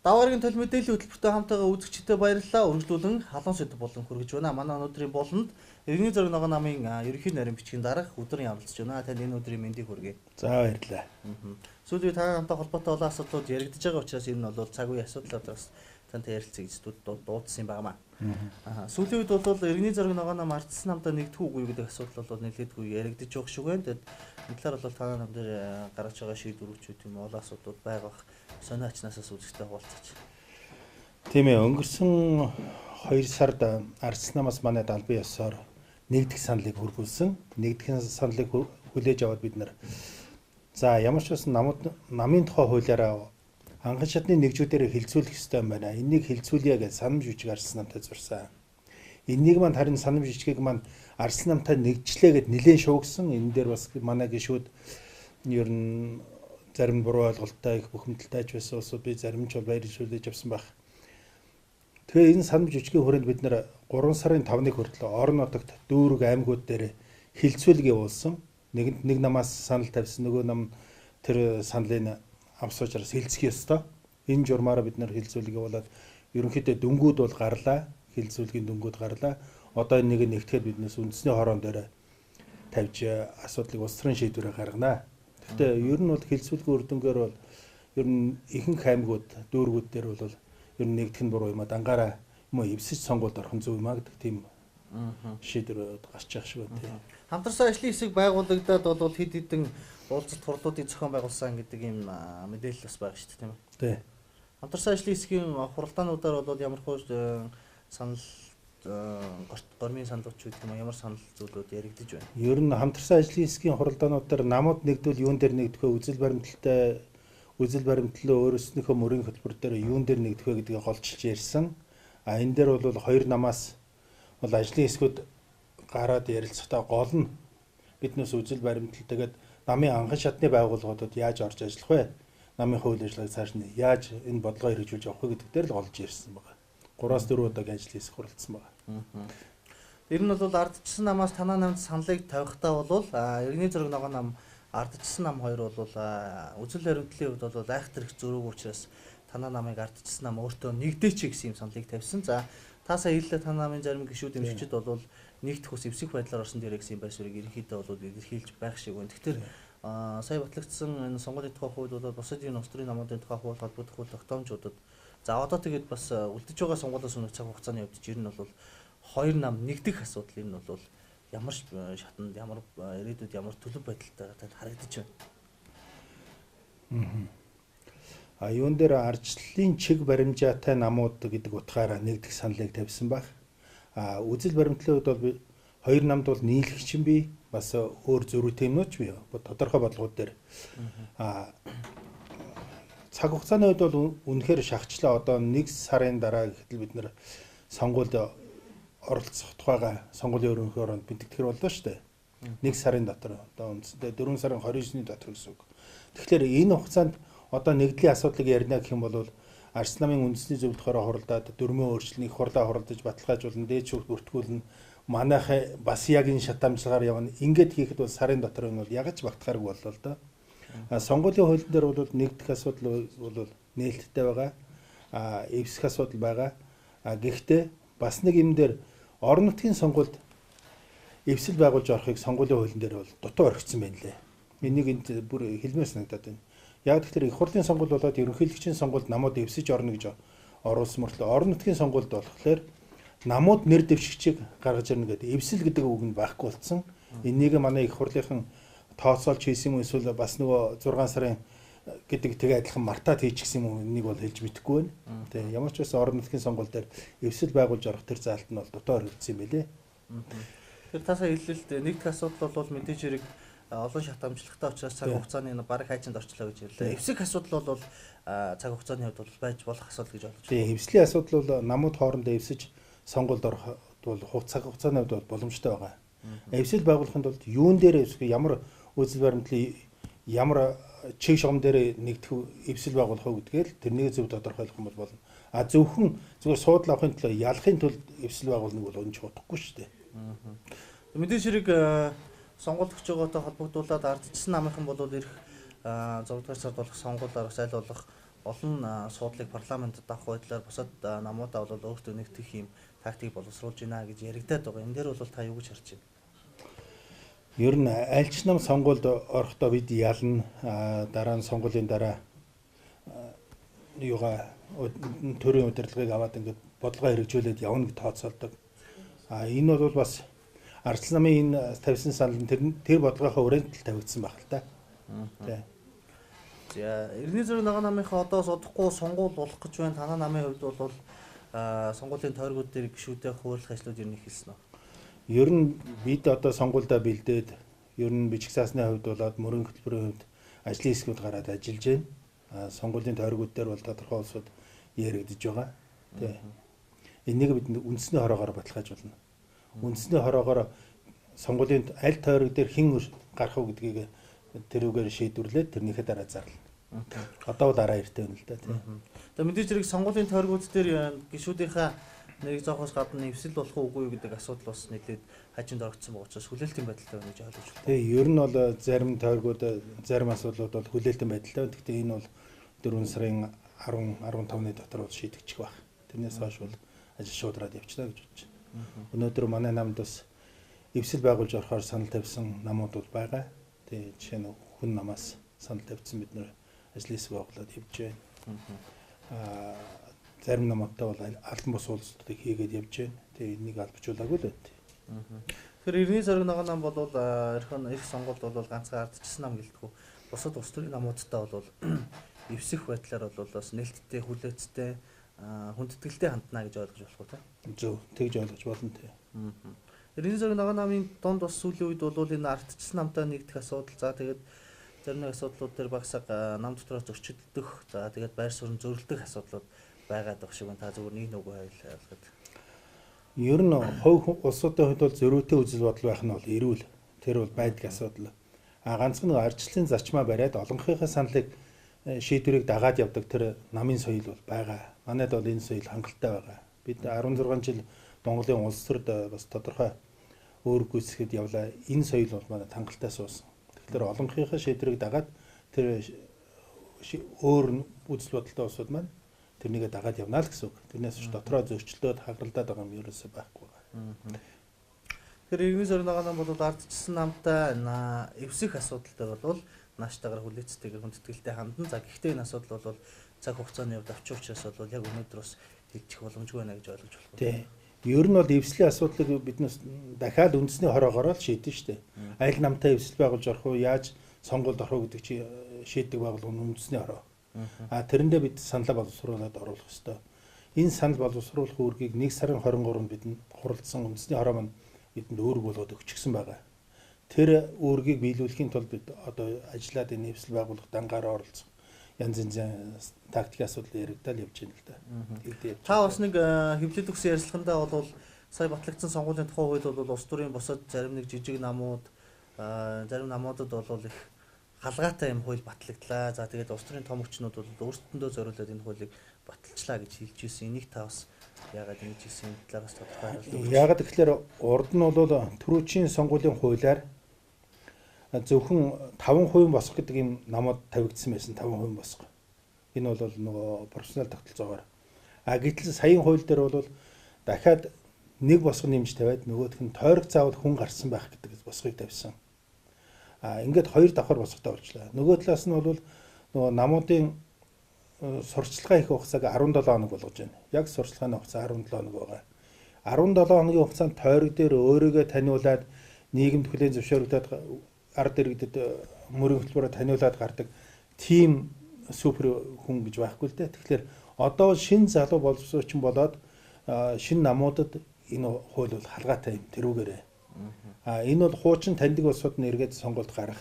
Давааргийн төл мэдээллийн хөтөлбөртэй хамтайгаа үзэгчдэд баярлалаа. Үргэлжлүүлэн халуун сэдэв болон хүргэж байна. Манай өнөөдрийн болонд Иргэний зураг ногоон намын ерөнхий нарийн бичгийн дарга өдрийн оролцож байна. Танд энэ өдрийн мэндийг хүргэе. За, баярлалаа. Сүүлийн үед та хамтаа холбоотой олон асуудлууд яригдж байгаа учраас энэ нь бол цаг үеийн асуудлууд бас тантай ярилцъя гэж дуудсан юм байна. Сүүлийн үед бол Иргэний зураг ногоон нам ардсан намдаа нэгдэх үгүй гэдэг асуудал бол нэлээдгүй яригдж байгаа шиг байна. Тэгэд энэ талаар бол та нам дээр гаргаж байгаа шийдвэрүүд юм олон асуудлууд байгаа бах. Сонио ачнаасаас үзэгчтэй хуваалцаач. Тийм ээ, өнгөрсөн 2 сард ардсан намаас манай албан ёсоор нэгдэх саналыг хүргүүлсэн. Нэгдэх саналыг хүлээж аваад бид нар за ямар ч байсан намын тухай хуулиараа анхан шатны нэгжүүдээр хилцүүлэх ёстой юм байна. Энийг хилцүүлье гэж санамж бичиг ардсан намтай зурсан. Энийг маань харин санамж бичгийг маань ардсан намтай нэгжлээ гэд нэлээд шуугсан. Энэ дээр бас манай гишүүд ер нь зарим буруу ойлголттой их бухимдалтай ч байсан улсууд би зарим ч бол баярлж авсан байх. Тэгээ энэ санамж бичгийн хүрээнд бид нэр 3 сарын 5-ны хүртэл орон нутагт дүүрэг аймагуд дээр хилцүүлэг явуулсан. Нэгэнд нэг намаас санал тавьсан, нөгөө нам тэр саналыг авсуучраас хилцэх ёстой. Энэ журмаараа бид нэр хилцүүлэг явуулаад ерөнхийдөө дүнгууд бол гарлаа. Хилцүүлгийн дүнгууд гарлаа. Одоо энэ нэг нэгтгэхэд биднээс үндэсний хороон дээр тавьж асуудлыг улс төрийн шийдвэрээр гаргана. Гэхдээ ер нь бол хилцүүлгийн үр дүнгээр бол ер нь ихэнх аймагуд, дүүргүүд дээр бол ер нь нэгдэх нь буруу юм а, дангаараа юм уу эвсэж сонгуульд орох нь зөв юм а гэдэг тийм шийдвэр гарч байгаа шиг байна тийм. Хамтарсан ажлын хэсэг байгуулагдаад бол хэд хэдэн уулзалт хурлуудыг зохион байгуулсан гэдэг ийм мэдээлэл бас байгаа шүү дээ, тийм ээ. Тий. Хамтарсан ажлын хэсгийн хуралдаануудаар бол ямар хөө санал гормын саналууч гэдэг юм ямар санал зүйлүүд яригдж байна? Ер нь хамтарсан ажлын хэсгийн хуралдаануудаар намууд нэгдвэл юун дээр нэгдэх вэ? Үзэл баримталтай үзэл баримтлалаа өөрөөснийхөө мөрийн хөтөлбөр дээр юун дээр нэгдэх вэ гэдгийг голчилж ярьсан. А энэ дээр бол хоёр намаас бол ажлын хэсгүүд гараад ярилцахдаа гол нь биднээс үзэл баримтлал тэгээд намын анхан шатны байгууллагуудад яаж орж ажиллах вэ? Намын хууль ажиллагааг цааш нь яаж энэ бодлогоо хэрэгжүүлж явах вэ гэдэг дээр л голж ярьсан байна. 3-4 удаагийн ажлын хэсэг хуралдсан байна. Ер нь бол ардчсан намаас танаа намд саналыг тавихтаа бол Иргэний зураг ногоон нам ардчсан нам хоёр бол үзэл баримтлалын хувьд бол айхтар их зөрүүг учраас танаа намыг ардчсан нам өөртөө нэгдээч гэсэн юм саналыг тавьсан. За та сая хэллээ танаа намын зарим гишүүд дэмжигчид бол нэгдэх ус эвсэх байдлаар орсон дээрээ гэсэн байр суурийг ерөнхийдөө бол илэрхийлж байх шиг байна. Тэгэхээр сая батлагдсан энэ сонгуулийн тухай хууль бол бусад энэ улс төрийн намуудын тухай хууль холбогдох хууль тогтоомжуудад за одоо тэгээд бас үлдэж байгаа сонгуулиас өмнөх цаг хугацааны хувьд ер нь бол хоёр нам нэгдэх асуудал энэ бол ямар шатанд ямар ирээдүйд ямар төлөв байдалтай танд харагдаж байна. А юун дээр ардчлалын чиг баримжаатай намууд гэдэг утгаараа нэгдэх саналыг тавьсан байх. А үзэл баримтлалын хувьд бол хоёр намд бол нийлэх чинь бий, бас өөр зөрүүтэй юмнууд ч бий. Тодорхой бодлогууд дээр. А цаг хугацааны хувьд бол үнэхээр шахчлаа. Одоо 1 сарын дараа гэхэд бид нэр сонгуульд оролцох тухайга сонгуулийн ерөнхий ороонд бэлтгэх боллоо шүү дээ. 1 сарын дотор одоо үндсэндээ 4 сарын 29-ний дотор гэсэн үг. Тэгэхээр энэ хугацаанд одоо нэгдлийн асуудлыг ярина гэх юм бол Арс намын үндэсний зөвлөхөөрөө хуралдаад дөрмийн өөрчлөлт их хурлаа хуралдаж баталгаажуулна, дээд шүүхт бүртгүүлнэ. Манайх бас яг энэ шат амжилгаар явна. Ингээд хийхэд бол сарын дотор энэ бол ягаж багтахааргүй боллоо л доо. Сонгуулийн хуулийн дээр бол нэгдэх асуудал бол нээлттэй байгаа. Эвсэх асуудал байгаа. Гэхдээ бас нэг юм дээр орон нутгийн сонгуульд эвсэл байгуулж орохыг сонгуулийн хуулийн дээр бол дутуу орхисон байна лээ. Энийг энд бүр хэлмээр санагдаад байна. Яг тэгэхээр их хурлын сонгуул болоод ерөнхийлөгчийн сонгуульд намууд эвсэж орно гэж оруулсан мөртлөө орон нутгийн сонгуульд болохоор намууд нэр дэвшигчийг гаргаж ирнэ гэдэг эвсэл гэдэг үг нь байхгүй болсон. Энийг манай их хурлынхан тооцоолж хийсэн юм эсвэл бас нөгөө 6 сарын гэдэг тэгээ адилхан мартаад хийчихсэн юм уу энийг бол хэлж мэдэхгүй байна. Тэгээ ямар ч байсан орон нутгийн сонгуул дээр эвсэл байгуулж орох тэр заалт нь бол дутуу орхигдсон юм байлээ. Тэр таасаа хэллэлт нэгдэх асуудал бол мэдээж хэрэг олон шат амжилттай учраас цаг хугацааны бараг хайчинд орчлоо гэж ярьлаа. Эвсэх асуудал бол цаг хугацааны хувьд бол байж болох асуудал гэж ойлгож байна. Тийм, эвслийн асуудал бол намууд хоорондоо эвсэж сонгуульд орох бол цаг хугацааны хувьд бол боломжтой байгаа. Эвсэл байгуулахын тулд юун дээр эвсэх, ямар үзэл баримтлал ямар чиг шугам дээр нэгдэх эвсэл байгуулах уу гэдгээр л тэрнийг зөв тодорхойлох юм бол болно. А зөвхөн зүгээр суудлаа авахын төлөө ялахын тулд эвсэл байгуулныг бол өнж утгагүй шүү дээ. Мэдээж хэрэг сонгуульд өгч байгаатай холбогдуулаад ардчсан намынхан бол ирэх 6 дугаар сард болох сонгуулиар бас аль болох олон суудлыг парламентод авах байдлаар бусад намуудаа бол өөртөө нэгтгэх юм тактик боловсруулж байна гэж яригадаад байгаа. Энэ дээр бол та юу гэж харж байна? Ер нь альч нам сонгуульд орохдоо бид ялна. Дараа нь сонгуулийн дараа юугаа төрийн удирдлагыг аваад ингээд бодлогоо хэрэгжүүлээд явна гэж тооцоолдог. Энэ бол бас Ардчилсан намын энэ тавьсан санал нь тэр бодлогынхаа хүрээнд л тавигдсан байх л та. Тэ. За, Иргэний зүрх ногоон намынхаа одоос удахгүй сонгуул болох гэж байна. Танай намын хувьд бол сонгуулийн тойргууд дээр гишүүдээ хуваарлах ажлууд ер нь эхэлсэн үү? Ер нь бид одоо сонгуульдаа бэлдээд ер нь бичиг цаасны хувьд болоод мөрийн хөтөлбөрийн хувьд ажлын хэсгүүд гараад ажиллаж байна. Сонгуулийн тойргууд дээр бол тодорхой улсууд яригдж байгаа. Тэ. Энийг бид үндэсний хороогоор баталгаажуулна. Үндэсний хороогоор сонгуулийн аль тойрог дээр хэн гарах уу гэдгийг тэрүүгээр шийдвэрлээд тэрнийхээ дараа зарлана. Одоо бол арай эртээ байна л да, тий. Тэгээ мэдээж хэрэг сонгуулийн тойргууд дээр гишүүдийнхээ нэрийг зоохоос гадна эвсэл болох уугүй юу гэдэг асуудал бас нэлээд хажинд орогдсон байгаа учраас хүлээлтийн байдалтай байна гэж ойлгож байна. Тий, ер нь бол зарим тойргууд зарим асуудлууд бол хүлээлтийн байдалтай байна. Гэхдээ энэ бол 4 сарын 10 15-ны дотор бол шийдэгдчих байх. Тэрнээс хойш бол ажил шуудраад явчихлаа гэж бодож байна. Өнөөдөр манай намд бас эвсэл байгуулж орохоор санал тавьсан намууд бол байгаа. Тий, жишээ нь хүн намаас санал тавьсан бид нэр ажлын хэсэг байгуулад явж байна. Зарим намуудтай бол албан бус уулзалтыг хийгээд явж байна. Тэгээ энийг албажуулаагүй л байна. Тэгэхээр Иргэний зориг ногоон нам бол эх сонгуульд бол ганцхан ардчилсан нам гэлтгүй бусад улс төрийн намуудтай бол эвсэх байдлаар бол бас нээлттэй, хүлээцтэй, хүндэтгэлтэй хандна гэж ойлгож болох уу те? Зөв, тэгж ойлгож болно те. Иргэний зориг ногоон намын дунд бас сүүлийн үед бол энэ ардчилсан намтай нэгдэх асуудал, за тэгээд зарим нэг асуудлууд дээр багсаг нам дотроос зөрчилдөх, за тэгээд байр суурь зөрлөдөх асуудлууд байгаад байх шиг байна. Та зүгээр нэг нүгөө ойлгоход. Ер нь хувь улсуудын хувьд бол зөрүүтэй үзэл бодол байх нь бол эрүүл. Тэр бол байдаг асуудал. Ганцхан нэг ардчлалын зарчмаа бариад олонхийнхаа саналыг шийдвэрийг дагаад явдаг тэр намын соёл бол байгаа. Манайд бол энэ соёл хангалттай байгаа. Бид 16 жил Монголын улс төрд бас тодорхой өөр гүйцэтгэхэд явлаа. Энэ соёл бол манайд хангалттай суусан. Тэгэхээр олонхийнхаа шийдвэрийг дагаад тэр өөр үзэл бодолтой улсууд маань тэрнийгээ дагаад явна л гэсэн үг. Тэрнээс ч дотроо зөрчилдөөд хагаралдаад байгаа юм ерөөсөө байхгүй байгаа. Тэгэхээр Иргэний зориг ногоон нам бол ардчилсан намтай эвсэх асуудал дээр бол нааштайгаар хүлээцтэйгээр хүндэтгэлтэй хандна. За гэхдээ энэ асуудал бол цаг хугацааны хувьд авчих учраас бол яг өнөөдөр бас хэлчих боломжгүй байна гэж ойлгож болох. Тий. Ер нь бол эвслийн асуудлыг биднээс дахиад үндэсний хороогоор л шийдэн шүү дээ. Аль намтай эвсэл байгуулж орох уу, яаж сонгуульд орох уу гэдэг чи шийддэг байгууллага нь үндэсний хороо. Тэрэндээ бид саналаа боловсруулад оруулах ёстой. Энэ санал боловсруулах үүргийг 1 сарын 23-нд бидэнд хуралдсан үндэсний хороо маань бидэнд үүрэг болгоод өгчихсөн байгаа. Тэр үүргийг биелүүлэхийн тулд бид одоо ажиллаад энэ эвсэл байгуулах дангаараа оролцох янз янзын тактикийн асуудал яригдал явж байна л да. Та бас нэг хэвлэл өгсөн ярилцлагандаа бол сая батлагдсан сонгуулийн тухай хууль бол улс төрийн бусад зарим нэг жижиг намууд зарим намуудад бол их халгаатай юм хууль батлагдлаа. За тэгээд улс төрийн том хүчнүүд бол өөрсдөндөө зориулаад энэ хуулийг баталчлаа гэж хэлж ирсэн. Энийг та бас яагаад ингэж хэлсэн энэ талаараас тодорхой хариулт өгөөч. Яагаад гэхээр урд нь бол түрүүчийн сонгуулийн хуулиар зөвхөн 5% босго гэдэг юм намууд тавигдсан байсан. 5% босго. Энэ бол нөгөө профессионал тогтолцоогоор. Гэтэл саяын хууль дээр бол дахиад нэг босго нэмж тавиад нөгөөх нь тойрог заавал хүн гарсан байх гэдэг босгыг тавьсан. Ингээд хоёр давхар босготой болчлаа. Нөгөө талаас нь бол нөгөө намуудын сурчлагын их хугацааг 17 хоног болгож байна. Яг сурчлагын хугацаа 17 хоног байгаа. 17 хоногийн хугацаанд тойрог дээр өөрийгөө таниулаад нийгэмд хүлээн зөвшөөрөгдөд ард иргэдэд мөрийн хөтөлбөрөөр таниулаад гардаг тийм супер хүн гэж байхгүй л дээ. Тэгэхээр одоо шинэ залуу боловсруучсан болоод шинэ намуудад энэ хууль бол халгаатай юм тэрүүгээрээ. Энэ бол хуучин таньдаг улсууд нь эргээд сонгуульд гарах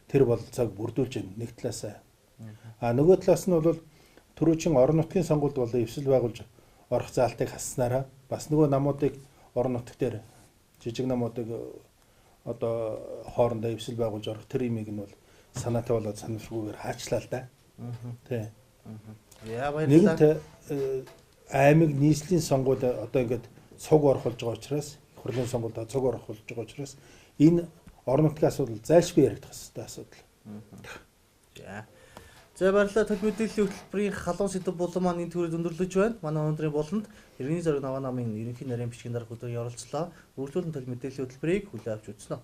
тэр бололцоог бүрдүүлж байна нэг талаасаа. Нөгөө талаас нь бол түрүүчийн орон нутгийн сонгуульд бол эвсэл байгуулж орох заалтыг хасснараа бас нөгөө намуудыг орон нутг дээр жижиг намуудыг одоо хоорондоо эвсэл байгуулж орох тэр имийг нь бол санаатай болоод санамсаргүйгээр хаачлаа л да. Тий. Яа баярлалаа. Нэгэнт аймаг нийслэлийн сонгуул одоо ингээд цуг орох болж байгаа учраас хурлын сонгуульд цуг орох болж байгаа учраас энэ орон нутгийн асуудал зайлшгүй яригдах ёстой асуудал. За. За баярлалаа. Төл мэдээллийн хөтөлбөрийн халуун сэдэв булан маань энэ төрөд өндөрлөж байна. Манай өнөөдрийн буланд Иргэний зориг ногоон намын ерөнхий нарийн бичгийн дарга өдрийн оролцлоо. Үргэлжлүүлэн төл мэдээллийн хөтөлбөрийг хүлээн авч үзнэ.